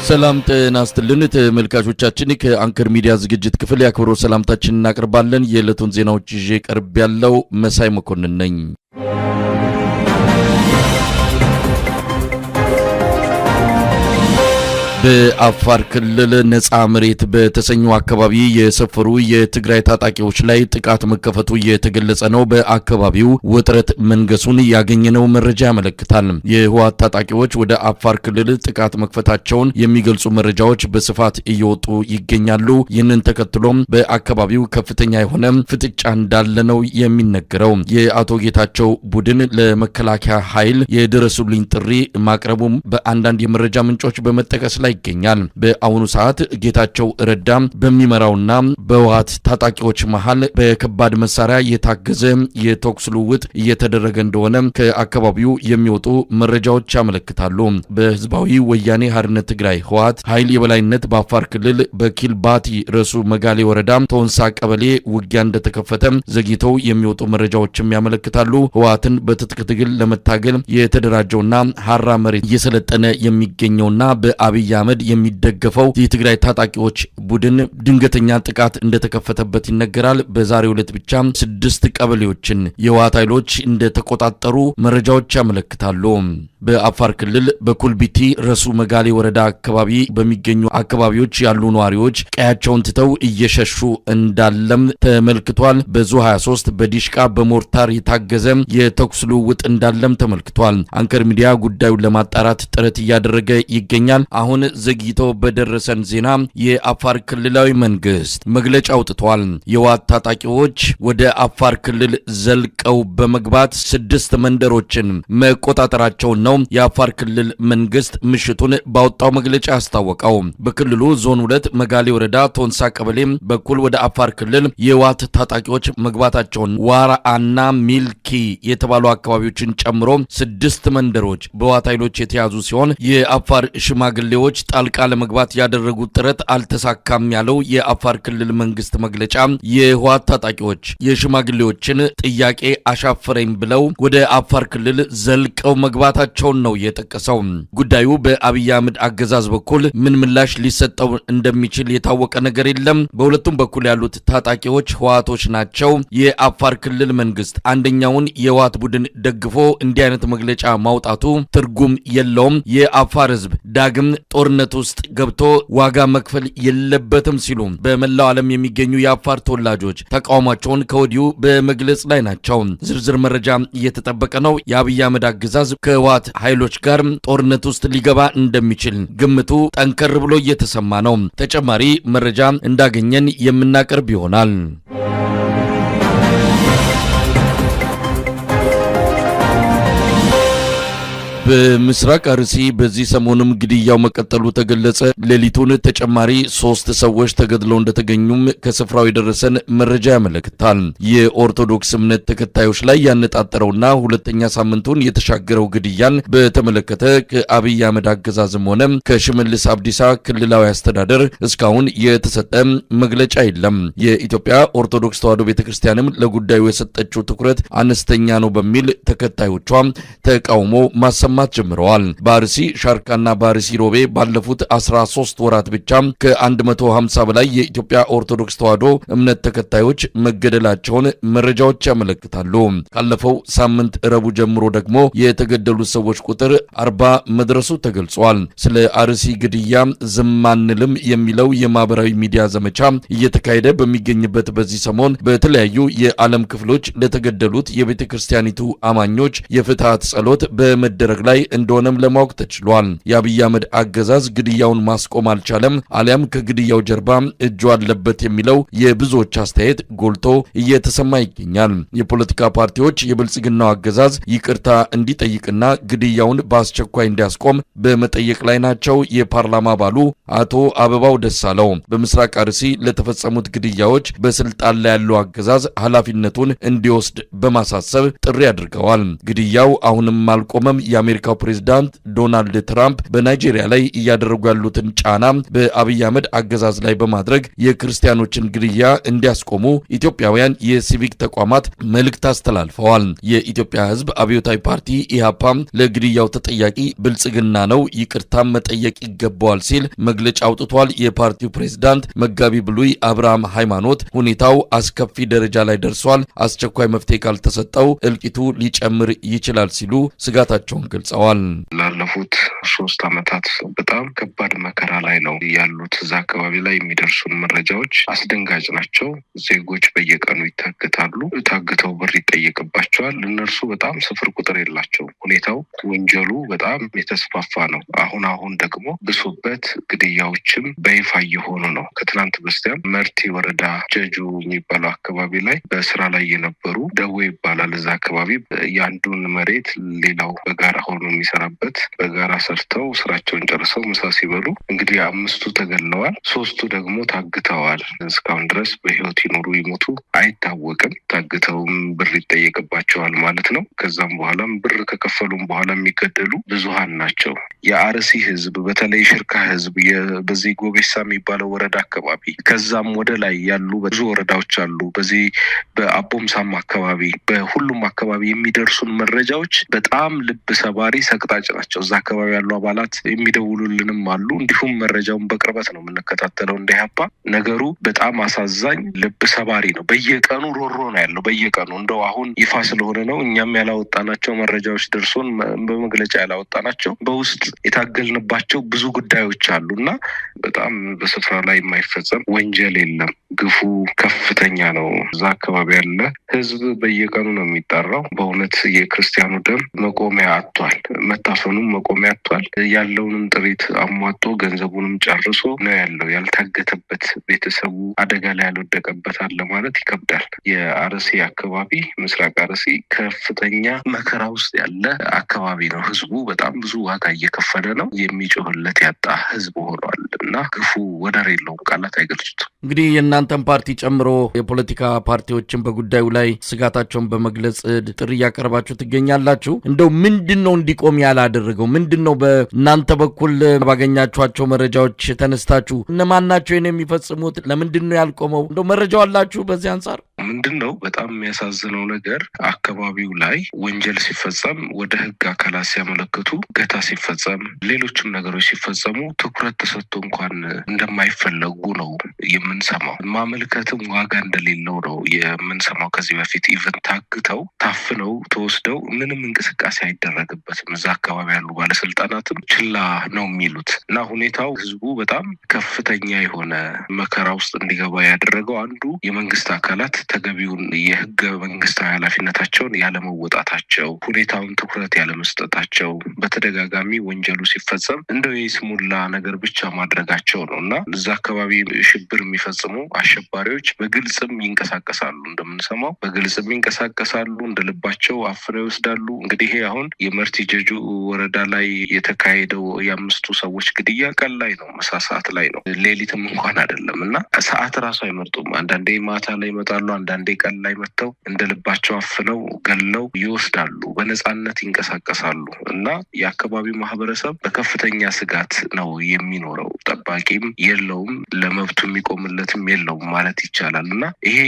ሰላም ጤና ይስጥልን ተመልካቾቻችን፣ ከአንከር ሚዲያ ዝግጅት ክፍል የአክብሮት ሰላምታችንን እናቀርባለን። የዕለቱን ዜናዎች ይዤ ቀርብ ያለው መሳይ መኮንን ነኝ። በአፋር ክልል ነጻ መሬት በተሰኙ አካባቢ የሰፈሩ የትግራይ ታጣቂዎች ላይ ጥቃት መከፈቱ እየተገለጸ ነው። በአካባቢው ውጥረት መንገሱን ያገኘነው መረጃ ያመለክታል። የህወሓት ታጣቂዎች ወደ አፋር ክልል ጥቃት መክፈታቸውን የሚገልጹ መረጃዎች በስፋት እየወጡ ይገኛሉ። ይህንን ተከትሎም በአካባቢው ከፍተኛ የሆነ ፍጥጫ እንዳለ ነው የሚነገረው። የአቶ ጌታቸው ቡድን ለመከላከያ ኃይል የድረሱልኝ ጥሪ ማቅረቡም በአንዳንድ የመረጃ ምንጮች በመጠቀስ ላይ ይገኛል። በአሁኑ ሰዓት ጌታቸው ረዳ በሚመራውና በህወሓት ታጣቂዎች መሃል በከባድ መሳሪያ የታገዘ የተኩስ ልውውጥ እየተደረገ እንደሆነ ከአካባቢው የሚወጡ መረጃዎች ያመለክታሉ። በህዝባዊ ወያኔ ሓርነት ትግራይ ህወሓት ኃይል የበላይነት በአፋር ክልል በኪልባቲ ረሱ መጋሌ ወረዳ ተወንሳ ቀበሌ ውጊያ እንደተከፈተ ዘግይተው የሚወጡ መረጃዎችም ያመለክታሉ። ህወሓትን በትጥቅ ትግል ለመታገል የተደራጀውና ሀራ መሬት እየሰለጠነ የሚገኘውና በአብይ አህመድ የሚደገፈው የትግራይ ታጣቂዎች ቡድን ድንገተኛ ጥቃት እንደተከፈተበት ይነገራል። በዛሬው ዕለት ብቻ 6 ቀበሌዎችን የህወሓት ኃይሎች እንደተቆጣጠሩ መረጃዎች ያመለክታሉ። በአፋር ክልል በኩልቢቲ ረሱ መጋሌ ወረዳ አካባቢ በሚገኙ አካባቢዎች ያሉ ነዋሪዎች ቀያቸውን ትተው እየሸሹ እንዳለም ተመልክቷል። በዙ 23 በዲሽቃ በሞርታር የታገዘ የተኩስ ልውውጥ እንዳለም ተመልክቷል። አንከር ሚዲያ ጉዳዩን ለማጣራት ጥረት እያደረገ ይገኛል። አሁን ዘግይቶ በደረሰን ዜና የአፋር ክልላዊ መንግስት መግለጫ አውጥቷል። የህወሓት ታጣቂዎች ወደ አፋር ክልል ዘልቀው በመግባት 6 መንደሮችን መቆጣጠራቸውን ነው የአፋር ክልል መንግስት ምሽቱን ባወጣው መግለጫ አስታወቀው። በክልሉ ዞን 2 መጋሌ ወረዳ ቶንሳ ቀበሌ በኩል ወደ አፋር ክልል የህወሓት ታጣቂዎች መግባታቸውን ዋራአና ሚልኪ የተባሉ አካባቢዎችን ጨምሮ 6 መንደሮች በህወሓት ኃይሎች የተያዙ ሲሆን የአፋር ሽማግሌዎች ጣልቃ ለመግባት ያደረጉት ጥረት አልተሳካም ያለው የአፋር ክልል መንግስት መግለጫ የህወሓት ታጣቂዎች የሽማግሌዎችን ጥያቄ አሻፈረኝ ብለው ወደ አፋር ክልል ዘልቀው መግባታቸው ነው የጠቀሰው። ጉዳዩ በአብይ አህመድ አገዛዝ በኩል ምን ምላሽ ሊሰጠው እንደሚችል የታወቀ ነገር የለም። በሁለቱም በኩል ያሉት ታጣቂዎች ህወሓቶች ናቸው። የአፋር ክልል መንግስት አንደኛውን የህወሓት ቡድን ደግፎ እንዲህ አይነት መግለጫ ማውጣቱ ትርጉም የለውም። የአፋር ህዝብ ዳግም ጦርነት ውስጥ ገብቶ ዋጋ መክፈል የለበትም ሲሉ በመላው ዓለም የሚገኙ የአፋር ተወላጆች ተቃውሟቸውን ከወዲሁ በመግለጽ ላይ ናቸው። ዝርዝር መረጃ እየተጠበቀ ነው። የአብይ አህመድ አገዛዝ ከህወሓት ኃይሎች ጋር ጦርነት ውስጥ ሊገባ እንደሚችል ግምቱ ጠንከር ብሎ እየተሰማ ነው። ተጨማሪ መረጃ እንዳገኘን የምናቀርብ ይሆናል። በምስራቅ አርሲ በዚህ ሰሞንም ግድያው መቀጠሉ ተገለጸ። ሌሊቱን ተጨማሪ 3 ሰዎች ተገድለው እንደተገኙም ከስፍራው የደረሰን መረጃ ያመለክታል። የኦርቶዶክስ እምነት ተከታዮች ላይ ያነጣጠረውና ሁለተኛ ሳምንቱን የተሻገረው ግድያን በተመለከተ ከአብይ አህመድ አገዛዝም ሆነ ከሽመልስ አብዲሳ ክልላዊ አስተዳደር እስካሁን የተሰጠ መግለጫ የለም። የኢትዮጵያ ኦርቶዶክስ ተዋሕዶ ቤተክርስቲያንም ለጉዳዩ የሰጠችው ትኩረት አነስተኛ ነው በሚል ተከታዮቿ ተቃውሞ ማሰማት ጀምረዋል። በአርሲ ሻርካና በአርሲ ሮቤ ባለፉት 13 ወራት ብቻ ከ150 በላይ የኢትዮጵያ ኦርቶዶክስ ተዋሕዶ እምነት ተከታዮች መገደላቸውን መረጃዎች ያመለክታሉ። ካለፈው ሳምንት ረቡዕ ጀምሮ ደግሞ የተገደሉት ሰዎች ቁጥር 40 መድረሱ ተገልጿል። ስለ አርሲ ግድያ ዝም አንልም የሚለው የማህበራዊ ሚዲያ ዘመቻ እየተካሄደ በሚገኝበት በዚህ ሰሞን በተለያዩ የዓለም ክፍሎች ለተገደሉት የቤተክርስቲያኒቱ አማኞች የፍትሃት ጸሎት በመደረግ ላይ እንደሆነም ለማወቅ ተችሏል። የአብይ አህመድ አገዛዝ ግድያውን ማስቆም አልቻለም፣ አሊያም ከግድያው ጀርባ እጁ አለበት የሚለው የብዙዎች አስተያየት ጎልቶ እየተሰማ ይገኛል። የፖለቲካ ፓርቲዎች የብልጽግናው አገዛዝ ይቅርታ እንዲጠይቅና ግድያውን በአስቸኳይ እንዲያስቆም በመጠየቅ ላይ ናቸው። የፓርላማ አባሉ አቶ አበባው ደሳለው በምስራቅ አርሲ ለተፈጸሙት ግድያዎች በስልጣን ላይ ያለው አገዛዝ ኃላፊነቱን እንዲወስድ በማሳሰብ ጥሪ አድርገዋል። ግድያው አሁንም አልቆመም። የአሜሪካ የአሜሪካው ፕሬዝዳንት ዶናልድ ትራምፕ በናይጄሪያ ላይ እያደረጉ ያሉትን ጫና በአብይ አህመድ አገዛዝ ላይ በማድረግ የክርስቲያኖችን ግድያ እንዲያስቆሙ ኢትዮጵያውያን የሲቪክ ተቋማት መልእክት አስተላልፈዋል። የኢትዮጵያ ሕዝብ አብዮታዊ ፓርቲ ኢህአፓም ለግድያው ተጠያቂ ብልጽግና ነው፣ ይቅርታም መጠየቅ ይገባዋል ሲል መግለጫ አውጥቷል። የፓርቲው ፕሬዝዳንት መጋቢ ብሉይ አብርሃም ሃይማኖት ሁኔታው አስከፊ ደረጃ ላይ ደርሷል፣ አስቸኳይ መፍትሄ ካልተሰጠው እልቂቱ ሊጨምር ይችላል ሲሉ ስጋታቸውን ገልጸዋል። ላለፉት 3 ዓመታት በጣም ከባድ መከራ ላይ ነው ያሉት። እዛ አካባቢ ላይ የሚደርሱን መረጃዎች አስደንጋጭ ናቸው። ዜጎች በየቀኑ ይታገታሉ። ታግተው ብር ይጠየቅባቸዋል። እነርሱ በጣም ስፍር ቁጥር የላቸው። ሁኔታው ወንጀሉ በጣም የተስፋፋ ነው። አሁን አሁን ደግሞ ብሶበት ግድያዎችም በይፋ እየሆኑ ነው። ከትናንት በስቲያም መርቲ ወረዳ ጀጁ የሚባለው አካባቢ ላይ በስራ ላይ የነበሩ ደዌ ይባላል እዛ አካባቢ የአንዱን መሬት ሌላው በጋራ ሆኖ የሚሰራበት በጋራ ሰርተው ስራቸውን ጨርሰው ምሳ ሲበሉ እንግዲህ 5ቱ ተገለዋል፣ 3ቱ ደግሞ ታግተዋል። እስካሁን ድረስ በህይወት ይኖሩ ይሞቱ አይታወቅም። ታግተውም ብር ይጠየቅባቸዋል ማለት ነው። ከዛም በኋላም ብር ከከፈሉም በኋላ የሚገደሉ ብዙሃን ናቸው። የአርሲ ህዝብ በተለይ ሽርካ ህዝብ በዚህ ጎቤሳ የሚባለው ወረዳ አካባቢ ከዛም ወደ ላይ ያሉ ብዙ ወረዳዎች አሉ። በዚህ በአቦምሳም አካባቢ በሁሉም አካባቢ የሚደርሱን መረጃዎች በጣም ልብ ሰባሪ ሰቅጣጭ ናቸው። እዛ አካባቢ ያሉ አባላት የሚደውሉልንም አሉ። እንዲሁም መረጃውን በቅርበት ነው የምንከታተለው። እንደ ኢህአፓ ነገሩ በጣም አሳዛኝ ልብ ሰባሪ ነው። በየቀኑ ሮሮ ነው ያለው። በየቀኑ እንደው አሁን ይፋ ስለሆነ ነው እኛም ያላወጣናቸው መረጃዎች ደርሶን በመግለጫ ያላወጣናቸው በውስጥ የታገልንባቸው ብዙ ጉዳዮች አሉ እና በጣም በስፍራ ላይ የማይፈጸም ወንጀል የለም። ግፉ ከፍተኛ ነው። እዛ አካባቢ ያለ ህዝብ በየቀኑ ነው የሚጠራው። በእውነት የክርስቲያኑ ደም መቆሚያ አጥቷል። መታፈኑም መቆሚያ አጥቷል። ያለውንም ጥሪት አሟጦ ገንዘቡንም ጨርሶ ነው ያለው። ያልታገተበት ቤተሰቡ አደጋ ላይ ያልወደቀበት አለ ማለት ይከብዳል። የአርሲ አካባቢ ምስራቅ አርሲ ከፍተኛ መከራ ውስጥ ያለ አካባቢ ነው። ህዝቡ በጣም ብዙ ዋጋ እየከፈለ ነው። የሚጮህለት ያጣ ህዝብ ሆኗል እና ግፉ ወደር የለውም። ቃላት አይገልጹትም። እንግዲህ የእናንተን ፓርቲ ጨምሮ የፖለቲካ ፓርቲዎችን በጉዳዩ ላይ ስጋታቸውን በመግለጽ ጥሪ እያቀረባችሁ ትገኛላችሁ። እንደው ምንድነው እንዲቆም ያላደረገው? ምንድነው በእናንተ በኩል ባገኛችኋቸው መረጃዎች ተነስታችሁ እነማን ናቸው ይሄን የሚፈጽሙት? ለምንድነው ያልቆመው? እንደው መረጃው አላችሁ በዚህ አንፃር? ምንድነው በጣም የሚያሳዝነው ነገር አካባቢው ላይ ወንጀል ሲፈጸም ወደ ህግ አካላት ሲያመለክቱ፣ ገታ ሲፈጸም፣ ሌሎችም ነገሮች ሲፈጸሙ ትኩረት ተሰጥቶ እንኳን እንደማይፈለጉ ነው የምንሰማው። ማመልከትም ዋጋ እንደሌለው ነው የምንሰማው። ከዚህ በፊት even ታግተው ታፍነው ተወስደው ምንም እንቅስቃሴ አይደረግበትም። እዛ አካባቢ ያሉ ባለስልጣናትም ችላ ነው የሚሉት እና ሁኔታው ህዝቡ በጣም ከፍተኛ የሆነ መከራ ውስጥ እንዲገባ ያደረገው አንዱ የመንግስት አካላት ተገቢውን የህገ መንግስታዊ ኃላፊነታቸውን ያለመወጣታቸው፣ ሁኔታውን ትኩረት ያለመስጠታቸው፣ በተደጋጋሚ ወንጀሉ ሲፈጸም እንደው የይስሙላ ነገር ብቻ ማድረጋቸው ነው እና እዛ አካባቢ ሽብር የሚፈጽሙ አሸባሪዎች በግልጽም ይንቀሳቀሳሉ። እንደምንሰማው በግልጽም ይንቀሳቀሳሉ። እንደልባቸው አፍነው ይወስዳሉ። እንግዲህ ይሄ አሁን የመርቲ ጀጁ ወረዳ ላይ የተካሄደው የ5ቱ ሰዎች ግድያ ቀን ላይ ነው፣ ምሳ ሰዓት ላይ ነው፣ ሌሊትም እንኳን አይደለም እና ሰዓት ራሱ አይመርጡም። አንዳንዴ ማታ ላይ ይመጣሉ፣ አንዳንዴ ቀን ላይ መጥተው እንደልባቸው አፍነው ገለው ይወስዳሉ። በነፃነት ይንቀሳቀሳሉ እና የአካባቢው ማህበረሰብ በከፍተኛ ስጋት ነው የሚኖረው። ጠባቂም የለውም፣ ለመብቱ የሚቆምለትም የለውም ማለት ይቻላል እና ይሄ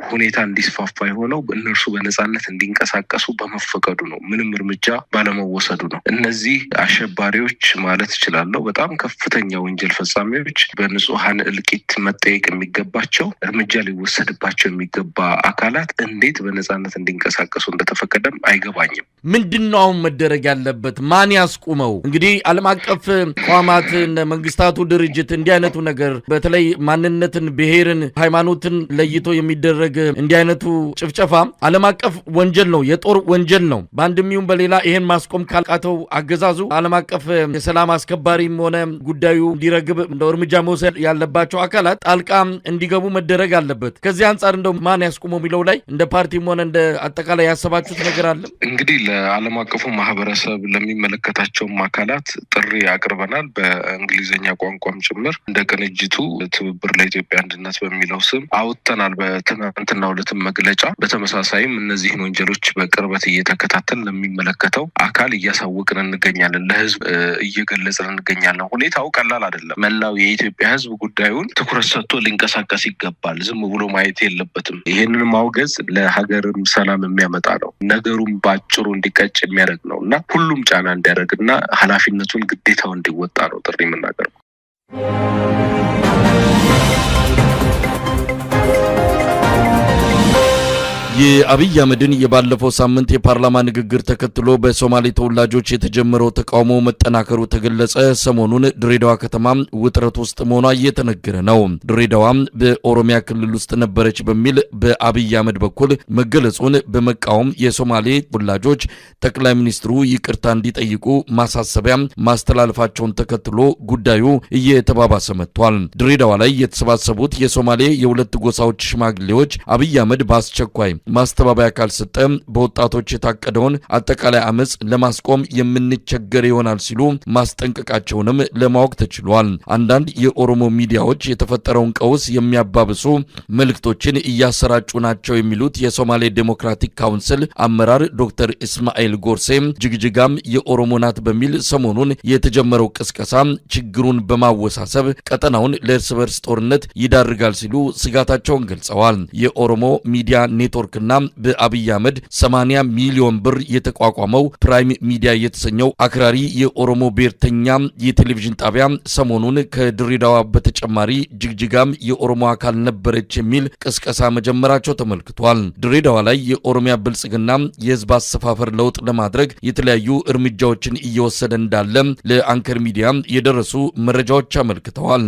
ሁኔታ እንዲስፋፋ የሆነው እነርሱ በነፃነት እንዲንቀሳቀሱ በመፈቀዱ ነው፣ ምንም እርምጃ ባለመወሰዱ ነው። እነዚህ አሸባሪዎች ማለት እችላለሁ በጣም ከፍተኛ ወንጀል ፈጻሚዎች፣ በንጹሃን እልቂት መጠየቅ የሚገባቸው እርምጃ ሊወሰድባቸው የሚገባ አካላት እንዴት በነፃነት እንዲንቀሳቀሱ እንደተፈቀደም አይገባኝም። ምንድነው አሁን መደረግ ያለበት? ማን ያስቁመው? እንግዲህ ዓለም አቀፍ ተቋማት መንግስታቱ ድርጅት እንዲህ አይነቱ ነገር በተለይ ማንነትን፣ ብሔርን፣ ሃይማኖትን ለይቶ የሚደረግ እንዲህ አይነቱ ጭፍጨፋ ዓለም አቀፍ ወንጀል ነው፣ የጦር ወንጀል ነው። በአንድም ይሁን በሌላ ይሄን ማስቆም ካልቃተው አገዛዙ ዓለም አቀፍ የሰላም አስከባሪም ሆነ ጉዳዩ እንዲረግብ እንደው እርምጃ መውሰድ ያለባቸው አካላት ጣልቃ እንዲገቡ መደረግ አለበት። ከዚህ አንፃር እንደው ማን ያስቁመው የሚለው ላይ እንደ ፓርቲም ሆነ እንደ አጠቃላይ ያሰባችሁት ነገር አለ? እንግዲህ ለዓለም አቀፉ ማህበረሰብ፣ ለሚመለከታቸውም አካላት ጥሪ አቅርበናል። በእንግሊዝኛ ቋንቋም ጭምር እንደ ቅንጅቱ ትብብር ለኢትዮጵያ አንድነት በሚለው ስም አውጥተናል። በትናንትናው ዕለትም መግለጫ። በተመሳሳይም እነዚህን ወንጀሎች በቅርበት እየተከታተል ለሚመለከተው አካል እያሳወቅን እንገኛለን። ለህዝብ እየገለጽን እንገኛለን። ሁኔታው ቀላል አይደለም። መላው የኢትዮጵያ ህዝብ ጉዳዩን ትኩረት ሰጥቶ ሊንቀሳቀስ ይገባል። ዝም ብሎ ማየት የለበትም። ይህንን ማውገዝ ለሀገርም ሰላም የሚያመጣ ነው። ነገሩም በአጭሩ እንዲቀጭ የሚያደርግ ነው እና ሁሉም ጫና እንዲያደርግ እና ኃላፊነቱን ግዴታው እንዲወጣ ነው ጥሪ የምናቀርበው። የአብይ አህመድን የባለፈው ሳምንት የፓርላማ ንግግር ተከትሎ በሶማሌ ተወላጆች የተጀመረው ተቃውሞ መጠናከሩ ተገለጸ። ሰሞኑን ድሬዳዋ ከተማ ውጥረት ውስጥ መሆኗ እየተነገረ ነው። ድሬዳዋ በኦሮሚያ ክልል ውስጥ ነበረች በሚል በአብይ አህመድ በኩል መገለጹን በመቃወም የሶማሌ ተወላጆች ጠቅላይ ሚኒስትሩ ይቅርታ እንዲጠይቁ ማሳሰቢያ ማስተላለፋቸውን ተከትሎ ጉዳዩ እየተባባሰ መጥቷል። ድሬዳዋ ላይ የተሰባሰቡት የሶማሌ የሁለት ጎሳዎች ሽማግሌዎች አብይ አህመድ በአስቸኳይ ማስተባበያ ካልሰጠ በወጣቶች የታቀደውን አጠቃላይ አመፅ ለማስቆም የምንቸገር ይሆናል ሲሉ ማስጠንቀቃቸውንም ለማወቅ ተችሏል። አንዳንድ የኦሮሞ ሚዲያዎች የተፈጠረውን ቀውስ የሚያባብሱ መልእክቶችን እያሰራጩ ናቸው የሚሉት የሶማሌ ዴሞክራቲክ ካውንስል አመራር ዶክተር እስማኤል ጎርሴ ጅግጅጋም የኦሮሞ ናት በሚል ሰሞኑን የተጀመረው ቅስቀሳ ችግሩን በማወሳሰብ ቀጠናውን ለእርስ በርስ ጦርነት ይዳርጋል ሲሉ ስጋታቸውን ገልጸዋል። የኦሮሞ ሚዲያ ኔትወርክ እና በአብይ አህመድ 80 ሚሊዮን ብር የተቋቋመው ፕራይም ሚዲያ የተሰኘው አክራሪ የኦሮሞ ብሔርተኛ የቴሌቪዥን ጣቢያ ሰሞኑን ከድሬዳዋ በተጨማሪ ጅግጅጋም የኦሮሞ አካል ነበረች የሚል ቅስቀሳ መጀመራቸው ተመልክቷል። ድሬዳዋ ላይ የኦሮሚያ ብልጽግና የህዝብ አሰፋፈር ለውጥ ለማድረግ የተለያዩ እርምጃዎችን እየወሰደ እንዳለ ለአንከር ሚዲያ የደረሱ መረጃዎች አመልክተዋል።